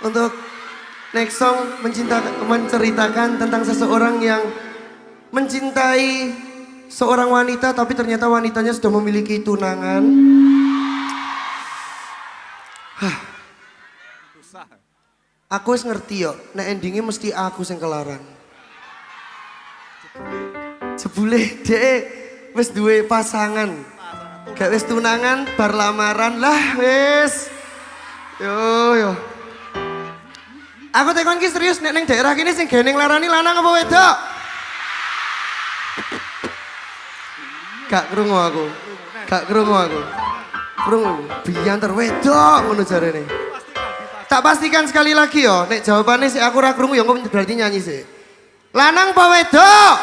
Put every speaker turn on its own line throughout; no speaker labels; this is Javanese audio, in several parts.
Untuk next song menceritakan tentang seseorang yang mencintai seorang wanita, tapi ternyata wanitanya sudah memiliki tunangan. Hah. Aku wis ngerti yo, nek endingnya mesti aku sing kelaran. Jebule dhek wis duwe pasangan. Gak wis tunangan, bar lamaran lah wis. Yo yo. Aku tekon ki serius, nek ning daerah kene sing gene nglarani lanang apa wedok? Gak krungu aku. Gak krungu aku. Krungu. Bianter wedok ngono jarene. Tak pastikan sekali lagi yo, nek jawabannya sih aku ora krungu ya engko berarti nyanyi sih. Lanang apa wedok?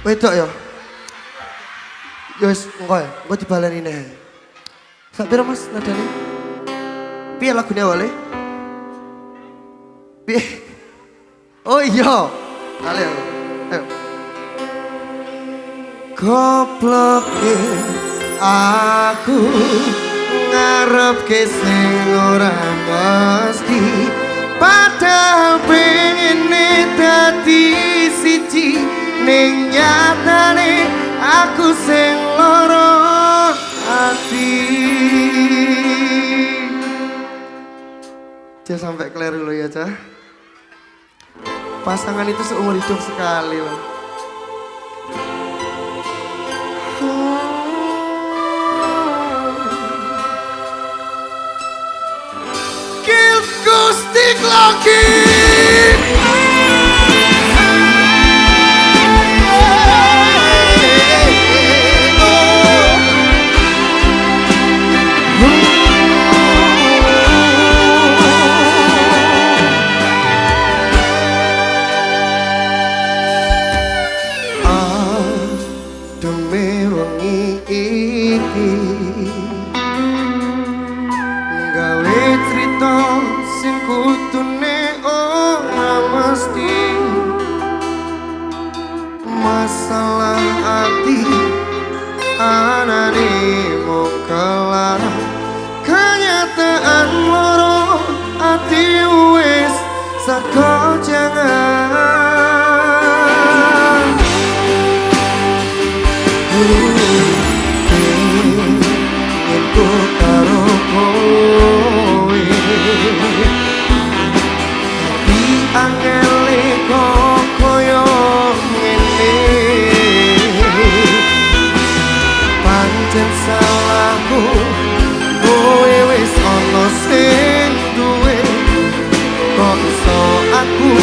Wedok yo. Ya wis engko ya, engko dibaleni neh. Sak piro Mas nadane? Piye lagune awale? Piye? Oh iya. Kali aku. Ayo. Gobloke aku ngarepke sing ora mesti, padahal pengene dadi siji, ning nyatane aku sing lara ati. Jangan sampai keliru lo ya, Cah. Pasangan itu seumur hidup sekali loh. Gusti Kloki. Ademe wengi iki gawe crita sing kudune ora mesti, masalah ati anane mung kelar, kenyataan loro ati wis sakojangan. Pengenku karo kowe, tapi angele kok koyo ngene. Pancen salahku, kowe wis ana sing duwe, kok iso aku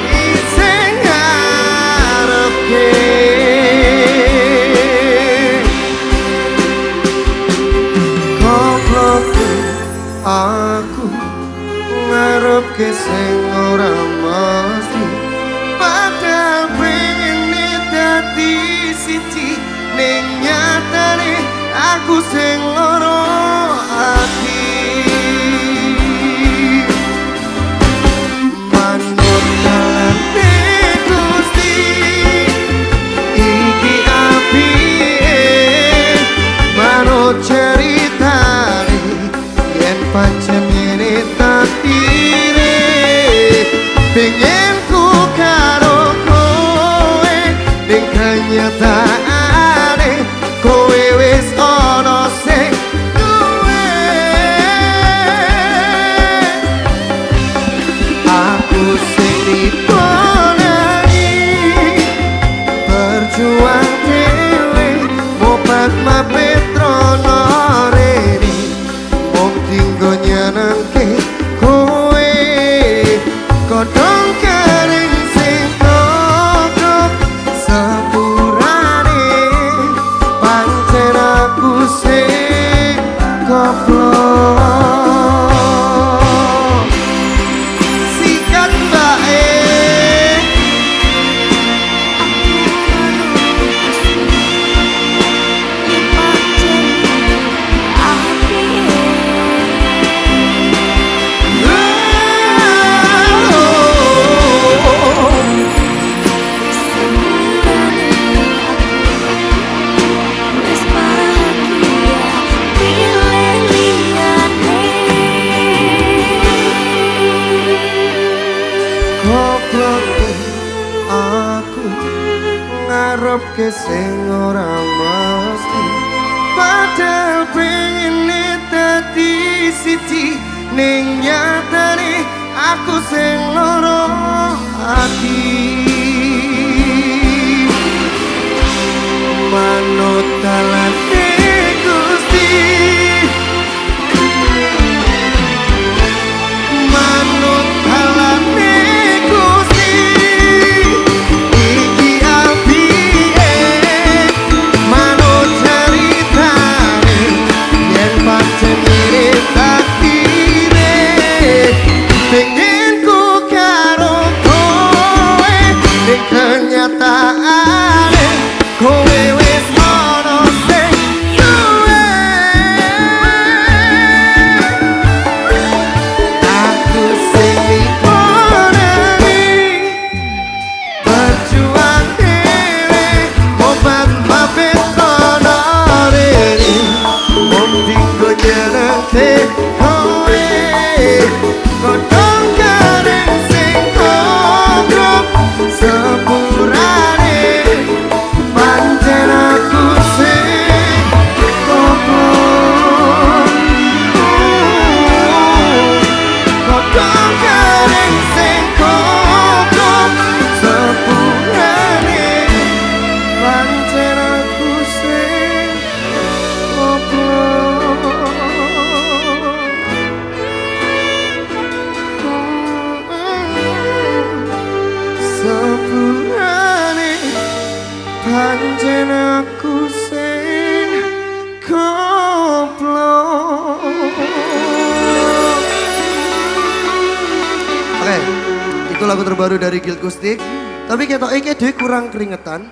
isih ngarepke. Gobloke aku ngarepke sing ora mesti, padahal pengene dadi siji, ning nyatane aku sing lara ati. Manut dalane Gusti iki apike, manut ceritane yen pancen ngene takdire, pengenku karo kowe, ning kenyataane kowe wis ana sing duwe. Takdire sing ora mesti. Padahal pengen dadi siji, ning nyatane aku sing loro ati. Manut dalane Gusti, manut dalane Gusti. Iki apike manut ceritane, yen pancen ngene takdire. Pengen ku karo kowe, ning kenyataane kowe wis ana sing duwe. Aku sing diponani berjuang dhewe, obat mabit kono rene, mung dinggo nyenengke kowe. Godhong garing sing goblok, sepurane pancen aku sing goblok. Godhong garing sing goblok, sepurane pancen aku sing goblok. Sepurane pancen aku sing goblok. Oke, itu lagu terbaru dari Guild Kustik. Tapi ketok iki dhewe kurang keringetan.